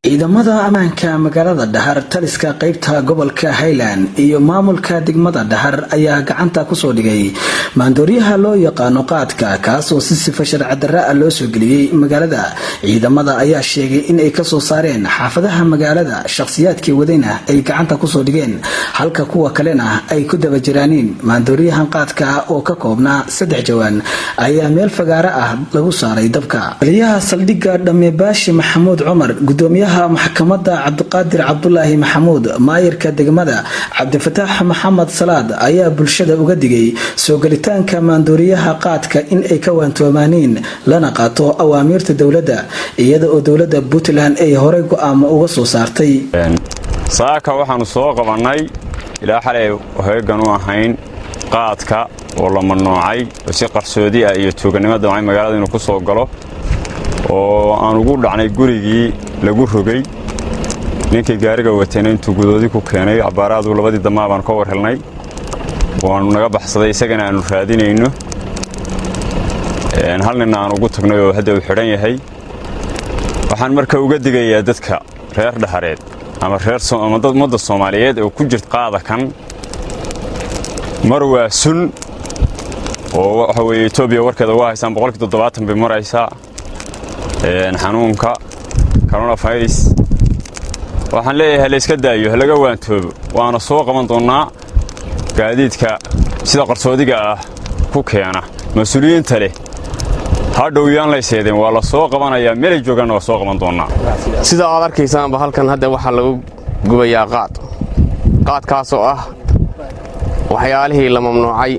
Ciidamada ammaanka magaalada Dhahar, taliska qeybta gobolka Highland iyo maamulka degmada Dhahar ayaa gacanta kusoo dhigay maandooriyaha loo yaqaano qaadka, kaasoo si sifa sharci darra ah loo soo geliyey magaalada. Ciidamada ayaa sheegay in ay kasoo saareen xaafadaha magaalada, shakhsiyaadkii wadayna ay gacanta kusoo dhigeen, halka kuwa kalena ay ku daba jiraaniin. Maandooriyahan qaadka oo ka koobnaa saddex jawaan ayaa meel fagaaro ah lagu saaray dabka. Taliyaha saldhigga Dhamme Baashi Maxamuud Cumar, gudoomiyaha maxkamadda Cabdiqaadir Cabdulaahi Maxamuud, maayirka degmada Cabdifataax Maxamed Salaad ayaa bulshada uga digay soo gelitaanka maandooriyaha qaadka in ay ka waantoomaaniin, lana qaato awaamiirta dowladda, iyada oo dowladda Puntland ay horey go'aamo uga soo saartay. Saaka waxaannu soo qabannay, ilaa xalay heegan u ahayn, qaadka oo la mamnuucay oo si qarsoodi ah iyo tuugannimo damcay magaalada inuu ku soo galo, oo aan ugu dhacnay gurigii lagu rogay. Ninkii gaariga watayna intuu gudoodi ku keenay cabbaaraadu labadii damaa baanu ka war helnay, waannu naga baxsaday. Isagana aannu raadinayno, hal ninna aan ugu tagnay oo hadda uu xidhan yahay. Waxaan marka uga digayaa dadka reer Dhahareed ama reer ama dad ummadda Soomaaliyeed oo ku jirta qaada kan, mar waa sun oo waxa weeye Etoobiya warkeeda waa haysaan, 70% bay maraysaa xanuunka coronavirus. Waxaan leeyahay la iska daayo, halaga waantoobo. Waana soo qaban doonnaa gaadiidka sida qarsoodiga ah ku keena. Mas-uuliyiinta leh hadhow yaan layseedeen, waa la soo qabanayaa, meelay joogaanna waa soo qaban doonnaa. Sida aad arkaysaanba, halkan hadda waxaa lagu gubayaa qaad, qaadkaasoo ah waxyaalihii la mamnuucay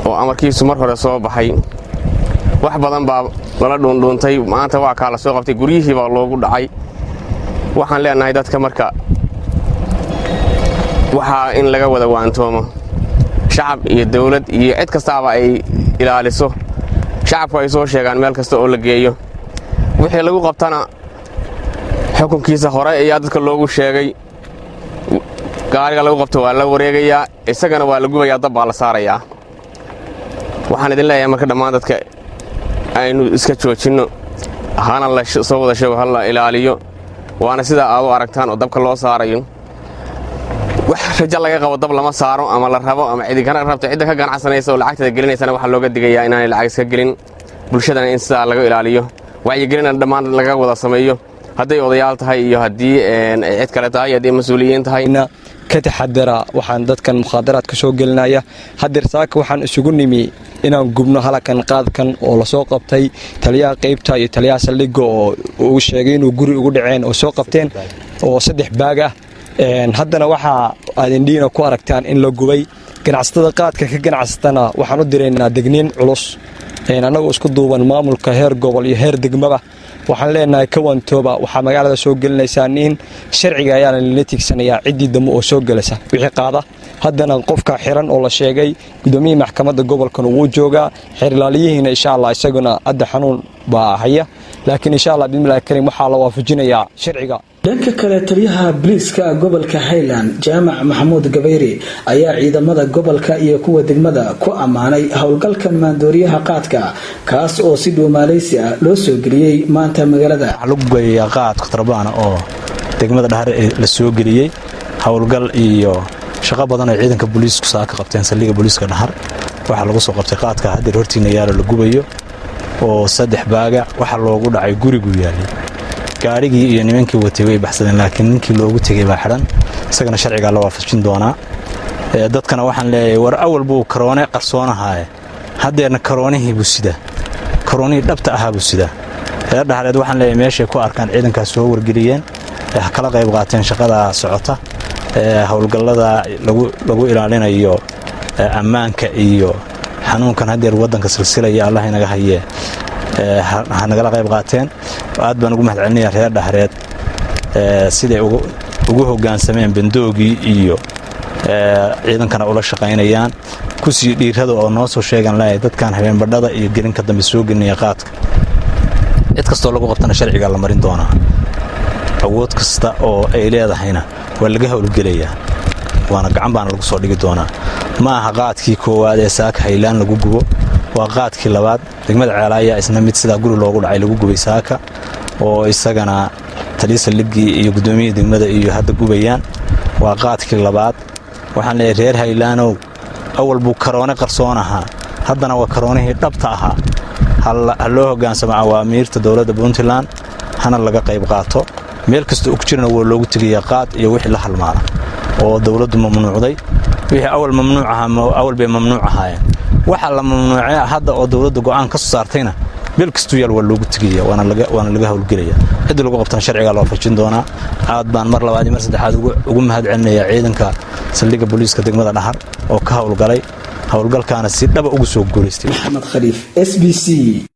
oo amarkiisu mar hore soo baxay. Wax badan baa lala dhuundhuuntay, maanta waa kaa la soo qabtay, guryihii baa loogu dhacay. Waxaan leenahay dadka marka waxaa in laga wada waantoomo, shacab iyo dawlad iyo cid kastaaba ay ilaaliso, shacabku ay soo sheegaan meel kasta oo la geeyo. Wixii lagu qabtana xukunkiisa hore ayaa dadka loogu sheegay. Gaariga lagu qabto waa la wareegayaa, isagana waa la gubayaa, dab baa la saarayaa. Waxaan idin leeyahay marka dhammaan dadka aynu iska joojinno, hana la soo wada sheego, ha la ilaaliyo. Waana sidaa aad u aragtaan oo dabka loo saarayo. Wax rajo laga qabo dab lama saaro ama la rabo ama cidi kana rabto. Cidda ka ganacsanaysa oo lacagteeda gelinaysana waxaa looga digayaa inaanay lacag iska gelin. Bulshadana in sidaa laga ilaaliyo, wacyigelina dhammaan laga wada sameeyo, hadday odayaal tahay iyo haddii cid kale tahay, haddii mas-uuliyiin tahay. Ka taxadara waxaan dadkan mukhaadaraadka soo gelinaya. Haddeer saaka waxaan isugu nimi inaan gubno halakan qaadkan oo lasoo qabtay taliyaha qaybta iyo taliyaha saldhigga, oo uu sheegay inuu guri ugu dhaceen oo soo qabteen, oo saddex baag ah. Haddana waxaa aad indhiina ku aragtaan in la gubay. Ganacsatada qaadka ka ganacsatana waxaan u diraynaa degniin culus. Annagoo isku duuban, maamulka heer gobol iyo heer degmaba, waxaan leenahay ka wantooba waxaa magaalada soo gelinaysaa in sharciga ayaana lala tiigsanayaa ciddii dambe oo soo gelaysa wixii qaada. Haddana qofka xiran oo la sheegay, gudoomiyihii maxkamadda gobolkan wuu joogaa, xeer ilaaliyihiina insha Allah isaguna hadda xanuun baa haya, laakiin insha Allah bismillahi kariim waxaa la waafajinayaa sharciga. Dhanka kale, taliyaha booliiska gobolka Highland Jaamac Maxamuud Gabayre ayaa ciidamada gobolka iyo kuwa degmada ku ammaanay howlgalka maandooriyaha qaadka, kaas oo si dhuumaaleysi ah loo soo geliyey maanta magaalada. Waxaa lagu geeyaa qaad kontrabaana oo degmada Dhahar la soo geliyey. Howlgal iyo shaqo badan oo ciidanka booliisku saaka qabteen saldhigga booliiska Dhahar, waxaa lagu soo qabtay qaadka haddeer hortiina yaalo la gubayo oo saddex baaga. Waxaa loogu dhacay guriguu yaalay. Gaadhigii iyo nimankii watay way baxsadeen, laakiin ninkii loogu tegay baa xidhan, isagana sharcigaa la waafajin doonaa. Dadkana waxaan leeyahay, war awal buu karoone qarsoonahaaye, haddeerna karoonihii buu sidaa, karoonihii dhabta ahaa buu sidaa. Reer Dhaxareed waxaan leeyahay meeshay ku arkaan ciidankaas soo wargeliyeen, ha kala qayb qaateen shaqada socota, howlgallada lagu ilaalinayo ammaanka iyo xanuunkan haddeer waddanka silsilaya Allah inaga hayee, ha nagala qayb qaateen. Aad baan ugu mahad celinaya reer Dhaxreed siday ugu hoggaansameen bandoogii iyo ciidankana ula shaqaynayaan. Kusii dhiirada oo noo soo sheegan leeyahay dadkan habeenbadhada iyo gelinka dambe soo gelinaya qaadka. Cid kastoo lagu qabtana sharcigaa la marin doonaa, awood kasta oo ay leedahayna waa laga howlgelayaa, waana gacan baana lagu soo dhigi doonaa. Ma aha qaadkii koowaad ee saaka Haylaan lagu gubo, waa qaadkii labaad. Degmada Ceela ayaa isna mid sidaa guri loogu dhacay lagu gubay saaka. Oo isagana taliya saldhiggii iyo guddoomiyihii degmada iyo hadda gubayaan. Waa qaadkii labaad. Waxaan leeyahay reer Haylaanow, awal buu karoone qarsoon ahaa, haddana waa karoonihii dhabta ahaa. Ha loo hoggaansamo awaamiirta dowladda Puntland, hana laga qayb qaato. Meel kasta og jirna waa loogu tegaya, qaad iyo wixii la halmaala oo dowladdu mamnuucday. Wixii awal mamnuuc ahaa, awal bay mamnuuc ahaayeen. Waxa la mamnuucay hadda oo dowladda go'aan ka soo saartayna, meel kastuu yaal waa loogu tegaya, waana laga howlgelaya. Ciddii lagu qabtana sharcigaa loo fajin doonaa. Aad baan mar labaad iyo mar saddexaad ugu mahad celinayaa ciidanka saldhigga booliiska degmada Dhahar oo ka howlgalay, howlgalkaana si dhaba ugu soo guulaystay. Maxamed Khaliif, SBC.